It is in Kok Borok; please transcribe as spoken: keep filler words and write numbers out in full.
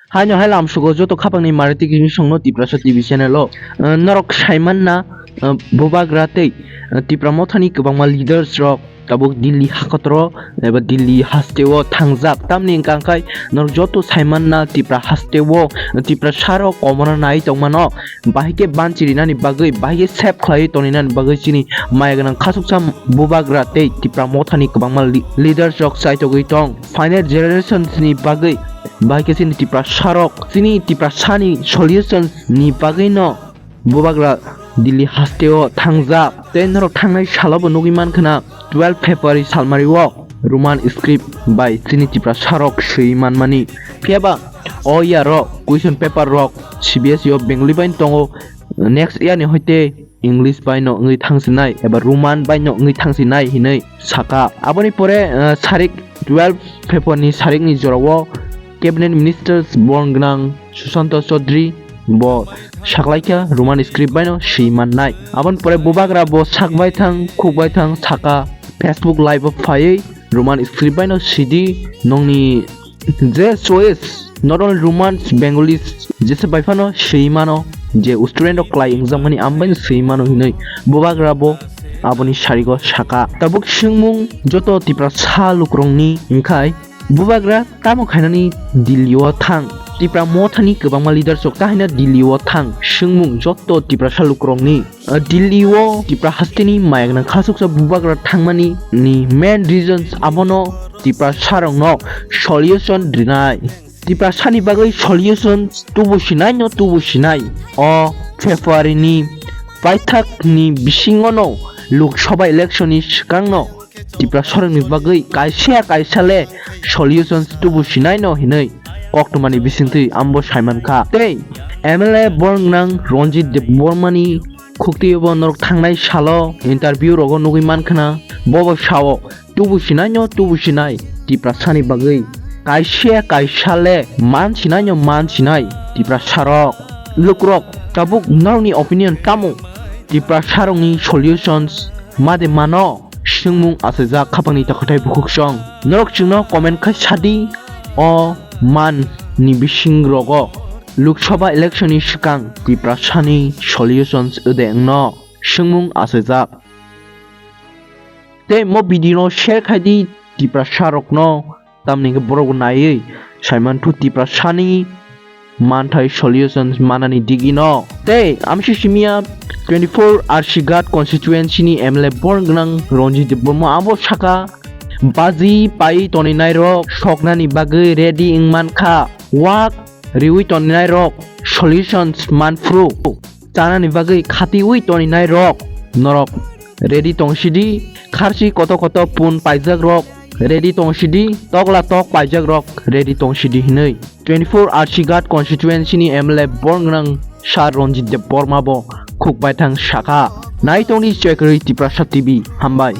Haino hai lamsugo joto khapangni mari twi kisong no Tiprasa T V channel o, uh, norok saimanna, uh, Bubagra tei, uh, Tipra Mothani kwbangma leaders rok tabuk Delhi hakotoro eba Delhi hasteo thangjak. Tamni wngkha khe norok joto saimanna Tipra hasteo, uh, Tiprasa rok komorna nai tongmano, bahai khe banchirinani bagwi, bahai khe save khlaiwi tongninani bagwi chini maya gwnang khasuksa Bubagra tei Tipra Mothani kwbangma li-, leaders rok chaitogwi tong. Final generations ni bagwi, bahai khe chini Tiprasa rok, chini Tiprasani solutions ni bagwi no Bubagra Delhi hasteo thangjak. Tei norok thangnai salo bo nugwi mankha na twelve February salmari o Roman script bai chini Tiprasa rok swi manmani. Phiya ba o year o question paper rok C B S E o Bengali bai tongo, next year ni hoite English bai no wngwi thangsinai eba Roman bai no wngwi thangsinai hinwi saka. Aboni pore, uh, sarik twelve February ni sarik ni jora o Cabinet Ministers born gwnang Sushanta Chaudhary bo saklaikha Roman script bai no swi mannai. Aboni pore Bubagra bo sak bai thang, khuk bai thang saka, Facebook live o phaiwi Roman script bai no sidi, nongni je choice, not only Romans, Bengalis, jesa bai phano swi mano, je student rok klai wngjakmani amo bai no swi mano hinwi Bubagra bo aboni sarigo saka. Tabuk swngmung joto Tiprasa lukurokni wngkhai, Bubagra tamo khainani Delhi o thang? Tipra Mothani kwbangma leaders rok ta haino Delhi o thang? Swngmung joto Tiprasa lukurokni. Uh, Delhi o Tipra hasteni maya gwnang khasuksa Bubagra thangmani ni main reasons abono Tiprasa rokno solution rinai. Tiprasani bagwi solution tubu sinai no tubu sinai. O February ni paithak ni bisingo no Lok Sabha election ni swkang no Tiprasa rokni bagwi kaisa kaisa le solutions tubu sinai no hinwi koktwmani bisingtwi ambo saimankha. Tei M L A born gwnang Ranjit Debbarma ni khuktwi bo norok thangnai salo interview rogo nugwi mankha na, bobo sao tubu sinai no tubu sinai Tiprasani bagwi kaisa kaisa le man sinai no man sinai Tiprasa rok. Lukurok tabuk norokni opinion tamo? Tiprasa rokni solutions made mano? Swngmung achaijak khapangni takhwtai bukhuksong. Norok chwngno comment khai sadi, o man ni bising rogo Lok Sabha election ni swkang Tiprasani solutions wngde wngno? Swngmung achaijak. Tei mo video no share khai di Tiprasa rokno, tamni hwnkhe borok bo naiwi saimanthu Tiprasani manthai solutions manani digino. Tei amsi simia twenty-four R C Ghat constituency ni M L A born gwnang Ranjit Debbarma abo saka, baji pai toninai rok soknani bagwi ready wng mankha. Wak riwi toninai rok solutions manphru. Chanani bagwi khatiwi toninai rok norok ready tongsidi, kharsi koto koto pun paijak rok ready tongsidi, tokla tok paijak rok ready tongsidi hinwi twenty-four R C Ghat constituency ni M L A born gwnang Sir Ranjit Debbarma bo khuk baithang saka. Nai tongdi Chakri Tiprasa T V, hambai.